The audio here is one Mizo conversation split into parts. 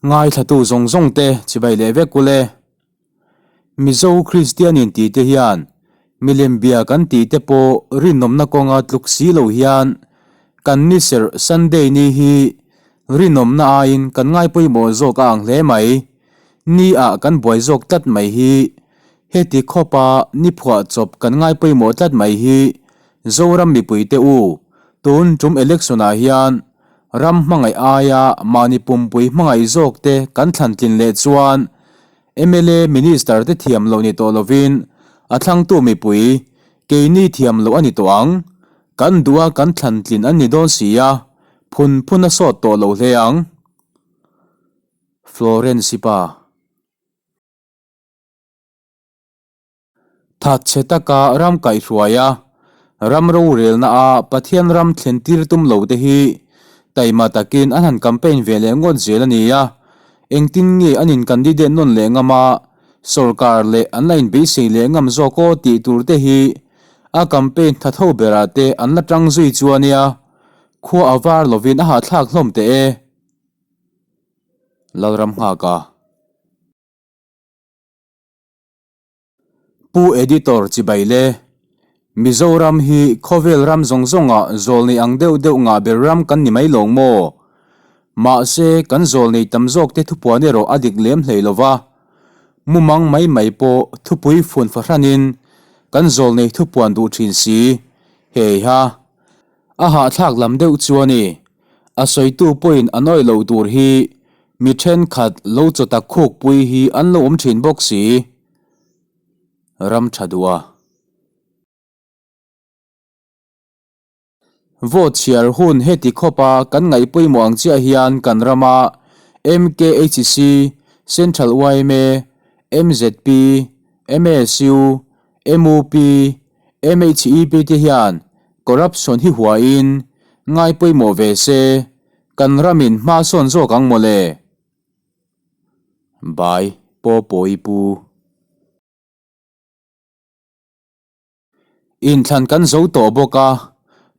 Ngaithlatu zawng zawng te chibai leh vek ule. Mizo Kristian in tih te hian milem bia kan tih te pawh rinawmna kawnga tluk si lo hian kan ni serh Sunday ni hi rinawmna aiin kan ngai pawimawh zawk a ang hle mai. Ni ah kan buai zawk tlat mai hi heti khawpa ni phuah chawp kan ngai pawimawh tlat mai hi Zoram mipui te u tun tum election ah hian Ram hmangaih aia mahni pumpui hmangaih zawk te kan thlan tlin leh chuan mla Minister te thiam loh ni tawh lovin a thlangtu mipui keini thiam loh a ni tawh ang. Kan duh a kan thlan tlin an ni dawn si a, phun phun a sawt tawh lo hle ang. Florence-i pa. Thatchhe taka ram kaihhruai a, ram rorelna a Pathian ram thlen tir tum lo te hi taima takin an han campaign ve leh ngawt zel a ni a, engtin nge an in candidate nawn leh ngam a, sorkar leh an la inbeisei leh ngam zawk aw tih tur te hi a campaign tha tho berah te an la tang zui chu a nia, khua a var lovin a hahthlak hlawm teh e. Lalram nghaka. Pu Editor chibai le. Mizoram hi khawvel ram zawng zawngah zawlnei ang deuh deuh ngah ber ram kan ni mai lawng maw? Mahse, kan zawlnei tam zawk te thupuan erawh a dik lem hlei lo va. Mumang mai mai pawh thupui fun fahranin kan zawlnei thupuan duh thin si. Heiha. A hahthlak lam deuh chu a ni. A sawitu pawhin a nawi loh tur hi mi thenkhat lo chaw tak khukpui hi an lo awm thin bawk si. Ram tha duh a. Vote chhiar hun heti khawpa kan ngaih pawimawh ang chiah hian kan rama MKHC, Central yma, MZP, MSU, MUP, MHEP te hian corruption hi huain ngai pawimawh ve se, kan ramin hma sawn zawk ang mawle. Bai Paw Pawi Pu. Inthlan kan zo tawh bawk a,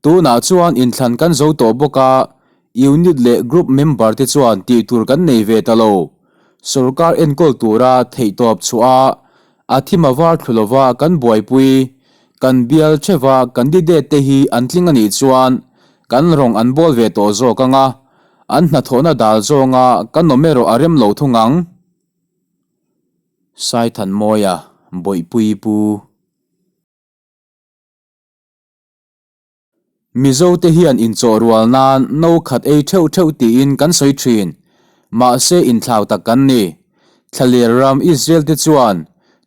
tunah chuan inthlan kan zo tawh bawk a, unit leh group member te chuan tih tur kan nei ve ta lo. Sorkar enkawl tura theihtawp chhuah a, a thim a var thlu lova kan buaipui, kan bial theuha candidate te hi an tling a nih chuan kan rawng an bawl ve tawh zawk ang a, an hnathawhna dal zawnga kan awm erawh a rem lo thung ang. Saithanmawia Bawihpui Pu. Mizo te hian inchawh rual nan no khat ei theuh theuh tiin kan sawi thin. Mahse inthlau tak kan ni. Thlaler ram Israel te chuan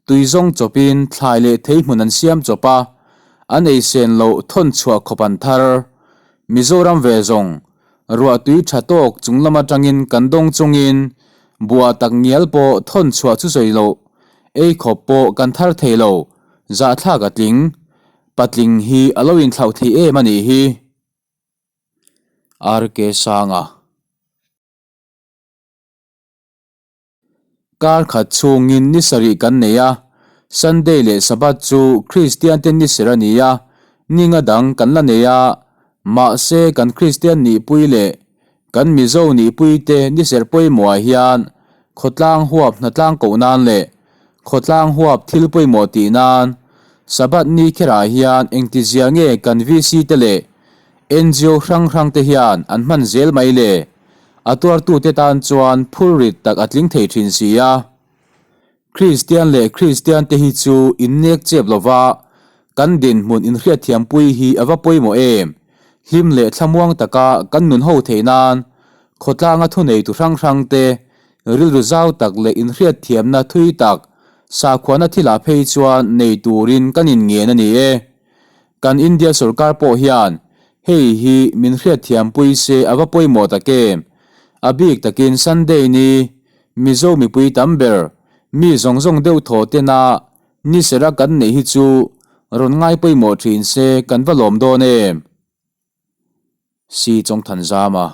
tui zawng chawpin thlai leh thei hmun an siam chawp a, an ei sen loh thawn chhuah khawp an thar. Mizoram ve zawng ruah tui tha tawk chung lam atangin kan dawng chungin buah tak ngial pawh thawn chhuah chu sawi loh ei khawp pawh kan thar thei lo, zahthlak a tling. Patling hi a lo inthlauh thei em a nih hi. RK Sanga. Kar khat chhungin ni sarih kan nei a, Sunday leh Sabbath chu Kristian te ni ser a ni a, ni nga dang kan la nei a, mahse kan Kristian nihpui leh kan Mizo nihpui te ni ser pawimawhah hian khawtlang huap hnatlang koh nan leh Khawtlang huap thil pawimawh tih nan Sabbath ni kherah hian engtizia nge kan VC te leh ngo hrang hrang te hian an hman zel mai le? A tuartute tan chuan phurrit tak a tling thei thin si a. Kristian leh Kristian te hi chu innek chep lova kan dinhmun inhriatthiampui hi a va pawimawh em? Hlim leh thlamuang taka kan nun ho theih nan khawtlanga thuneitu hrang hrang te Rilru zau tak leh inhriatthiamna thui tak sakhuana thilah phei chuan nei turin kan inngen a ni e. Kan India sorkar pawh hian hei hi min hriatthiampui se a va pawimawh tak em? A bik takin Sunday ni Mizo mipui tam ber mi zawng zawng deuh thaw tena ni sera kan neih hi chu rawn ngai pawimawh thin se kan va lawm dawn em? Si Chawngthanzama.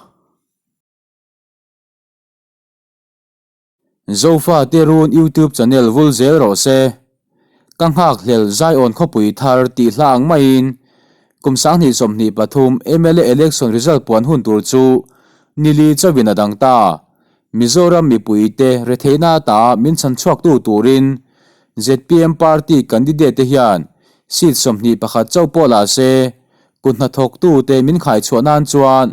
Zofa te run YouTube channel vul zel rawh se. Ka nghakhlel Zion khawpui thar tih hla ang maiin kum 2023 mla election result puan hun tur chu nili chauhin a dang ta. Mizoram mipuite retheihna ata min chhanchhuaktu turin zpm party candidate te hian seat 21 chauh pawh la se, kut hnathawktute min khaichhuah nan chuan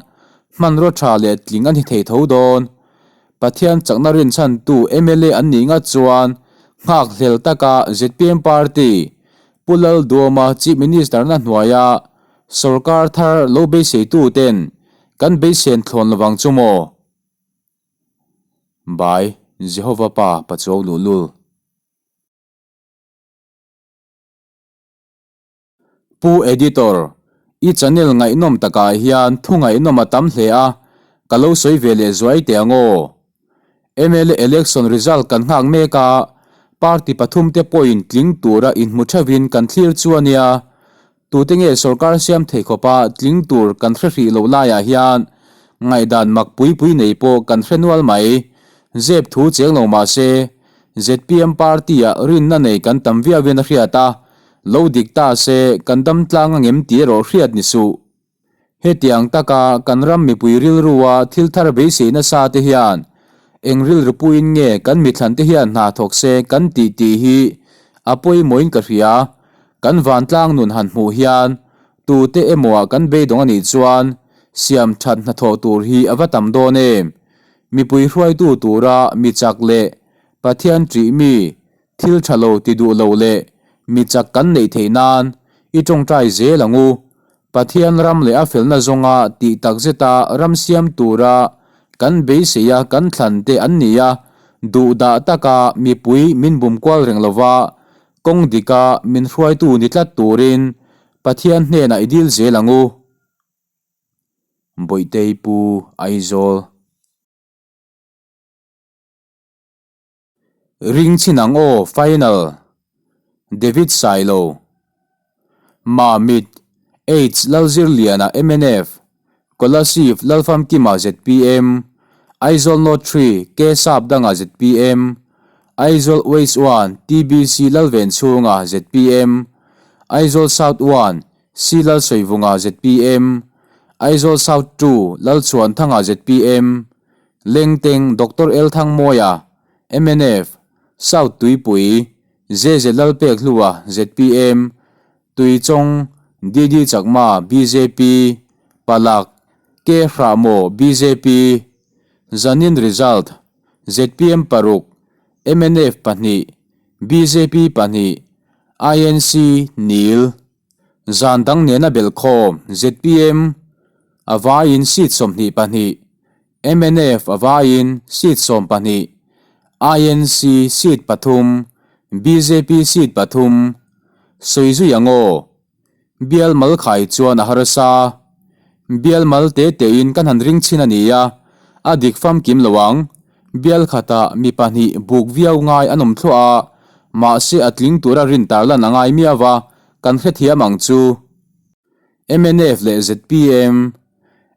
hmanraw tha leh tling a ni thei tho dawn. Pathian chakna rinchhantu mla an nih ngat chuan nghak hlel taka zpm party Pu Lalduama Chief Minister na hnuaia sorkar thar lo beiseitu ten kan beisen thlawn lovang chu maw? By Jehovah Pa Pachuau Luhlul. Pu Editor, i channel ngaihnawm takah hian thu ngaihnawm a tam hle a, ka lo sawi ve leh zuai teh ang aw. Mla election result kan nghak mek a, party pathum te pawhin tling tura inhmu theuhin kan thlir chu a nia. Tute nge sorkar siam thei khawpa tling tur kan hre hrih loh laiah hian ngaihdan mak pui pui nei pawh kan hre nual mai. Zep thu cheng lo mah se, zpm party-ah rinna nei kan tam viauin a hriat a, Lo dik ta se kan dam tlang a ngem tih erawh hriat ni suh. Hetiang taka kan ram mipui rilrua thil thar beisei nasa te hian eng rilru puiin nge kan mithlan te hian hna thawk se kan tih tih hi a pawimawhin ka hria. Kan vantlang nun han hmuh hian tute emaw ah kan beidawng a nih chuan siam that hnathawh tur hi a va tam dawn em? Mipui hruaitu tura mi chak leh Pathian ṭih mi Thil tha lo ti duh lo leh mi chak kan neih theih nan i tawngtai zel ang u. Pathian ram leh a felna zawnga tih tak zeta ram siam tura kan beisei a kan thlan te an ni a, duh dah taka mipui min bum kual reng lova kawng dika min hruaitu ni tlat turin Pathian hnenah i dil zel ang u. Bawihtei Pu Aizawl. Ring chin ang aw final. David Sailo. Mamit, H Lalzirliana mnf, Kolasib Lalfamkima zpm, Aizawl North 3 K Sapdanga zpm, Aizawl West 1 TBC Lalvenchhunga zpm, Aizawl South 1 C Lalsawivunga zpm, Aizawl South 2 Lalchhuanthanga zpm, Lengteng Doctor L Thangmawia, mnf, South Tuipui, JJ Lalpekhlua, zpm, Tuichawng, DD Chakma, bjp, Palak, K Hrahmaw, bjp, Zanin Result, zpm paruk, mnf pahnih, bjp pahnih, INC Nil. Zan dang nena belhkhawm zpm a vaiin seat 22, mnf a vaiin seat 12, INC seat pathum, bjp seat pathum, sawi zui ang aw. Bial mal khai chuan a harsa. Bial mal te tein kan han ring chhin a ni a, a dik famkim lo ang. Bial khatah mi pahnih buk viau ngai an awm thluah a, mahse a tling tura rin tarlan a ngai miau va, kan hrethiam ang chu. Mnf leh zpm,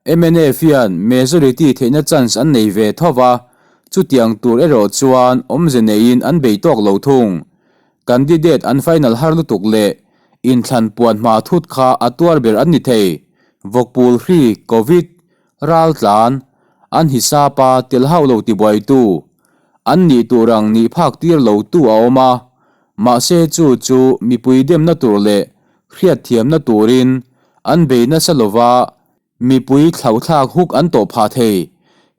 mnf hian majority theihna chance an nei ve tho va, chutiang tur erawh chuan awmze neiin an bei tawk lo thung. Candidate an final har lutuk leh inthlan puan hma thut kha a tuar ber an ni thei. Vawkpul hri, Covid, Raltlan, an hisapa tel hauh lo tibuaitu, an nih tur ang nih phak tir lo tu a awm a, mahse chu chu mipui demna tur leh hriatthiamna turin an bei nasa lova mipui thlauhthlak huk an tawh phah thei.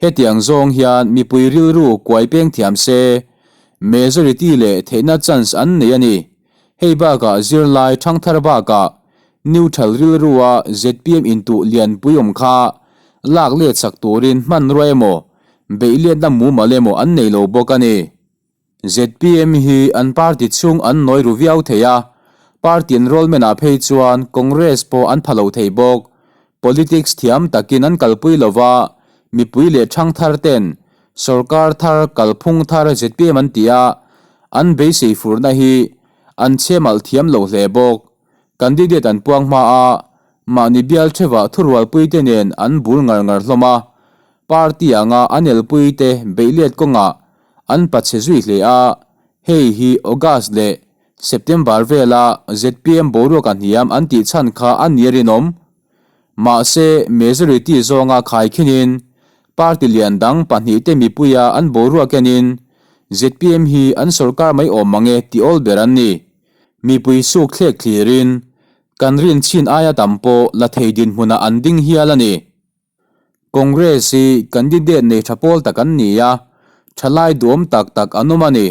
Hetiang zawng hian mipui rilru kuai peng thiam se, majority leh theihna chance an nei a ni. Hei bakah zirlai thangthar bakah neutral rilrua zpm intuh lianpui awm kha lak let sak turin hmanrua emaw beihliatna mumal emaw an nei lo bawk a ni. Zpm hi an party chhung an nawi ru viau thei a, party enrollment ah phei chuan Congress pawh an pha lo thei bawk. Politics thiam takin an kalpui lova, mipui leh thangthar ten Sorkar thar kalphung thar zpm an ti a, an beisei furna hi an chhemalh thiam lo hle bawk. Candidate an puang hma a, mahni bial theuhah thurualpuite nen an bul ngar ngar hlawm a, party anga an elpuite beihlet kawngah an pachhe zui hle a, hei hi August leh September vela zpm boruak a hniam an tih chhan kha a ni a rinawm. Mahse, majority zawnga khaikhinin. Party lian dang pahnihte mipuia an boruak enin zpm hi an sorkar mai awm mange tih awl ber an ni. Mipui suk thlek thlirin kan rin chhin aia tam pawh la thei dinhmunah an ding hial a ni. Congress hi candidate nei tha pawl tak an ni a, thalai duhawm tak tak an awm a ni.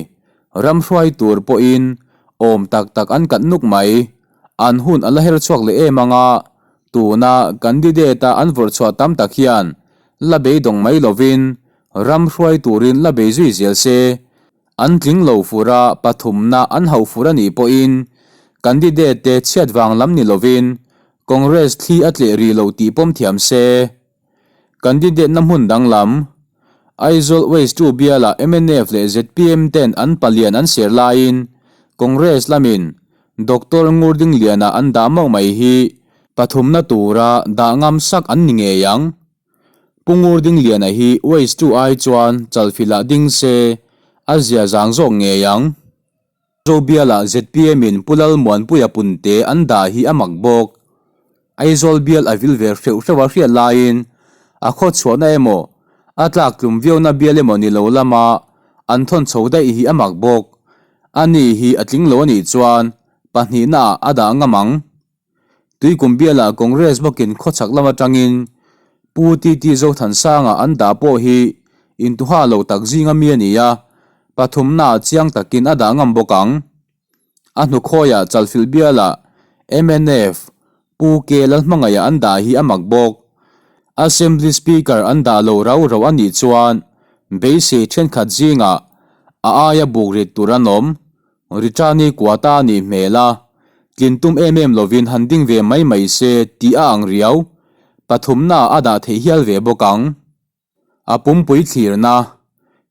Ram hruai tur pawhin awm tak tak an kat nuk mai. An hun a la her chhuak leh em ang a, tuna candidate-a an vawrh chhuah tam tak hian la beidawng mai lovin ram hruai turin la bei zui zel se. An tling lo fur a, pathumna an hauh fur a nih pawhin candidate te chhiat vang lam ni lovin Congress thli a tleh rih loh tih pawm thiam se. Candidate na hmun danglam, Aizawl West 2 bialah mnf leh zpm ten an palian an ser laiin Congress lamin Doctor Ngurdingliana an dah mauh mai hi pathumna tura dah ngam sak an ni ngei ang. Pu Ngurdingliana hi West 2 ai chuan chalfilah ding se a zia zang zawk ngei ang. Zobialah zpm in Pu Lalmuanpuia punte an dah hi a mak bawk. Aizawl bial a vil ve hreuh hreuh a hriat laiin a khaw chhuahna emaw, a tlak tlum viauna bial emaw ni lo lama an thawn chho daih hi a mak bawk. Ani hi a tling lo a nih chuan pahnihna ah a dah ngam ang. Tuikum bialah Congress bawkin khawchhak lam atangin Pu TT Zothansanga an dah pawh hi intuha lo tak zinga mi a ni a, pathumnaah chiang takin a dah ngam bawk ang. A hnukhawiah Chalfilh bialah mnf Pu K Lalhmangaih an dah hi a mak bawk. Assembly Speaker an dah lo rau rau a nih chuan beisei thenkhat zingah a aia buk rit tur an awm. Richani kuata a nih hmel a, tlin tum em em lovin han ding ve mai mai se tih a ang riau. Pathumnaah a dah theih hial ve bawk ang. A pumpui thlirna,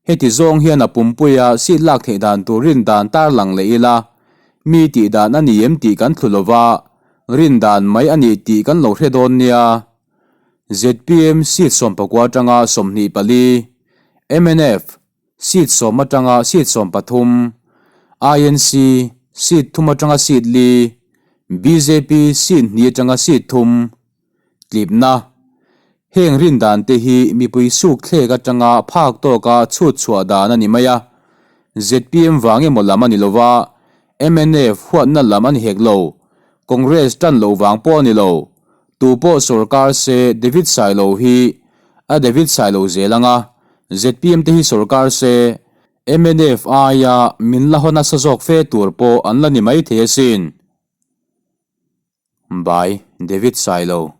Heti zawng hian a pumpuia seat lak theih dan tur rin dan tarlang leh ila, mi tih dan a ni em tih kan thlu lova, rin dan mai a ni tih kan lo hre dawn nia. Zpm seat 14 atanga 24, mnf Seat 10 atanga seat 13, INC seat thum atanga seat li, bjp seat hnih atanga seat thum, tlipna. Heng rin dan te hi mipui suk thlek atanga phak tawka chhut chhuah dan a ni mai a. Zpm vang emaw lam a ni lova, mnf huatna lam a ni hek lo. Congress tan loh vang pawh a ni lo. Tu pawh sorkar se David Sailo hi a David Sailo zel ang a, zpm te hi sorkar se mnf aia min la haw nasa zawk fe tur pawh an la ni maithei asin. By David Sailo.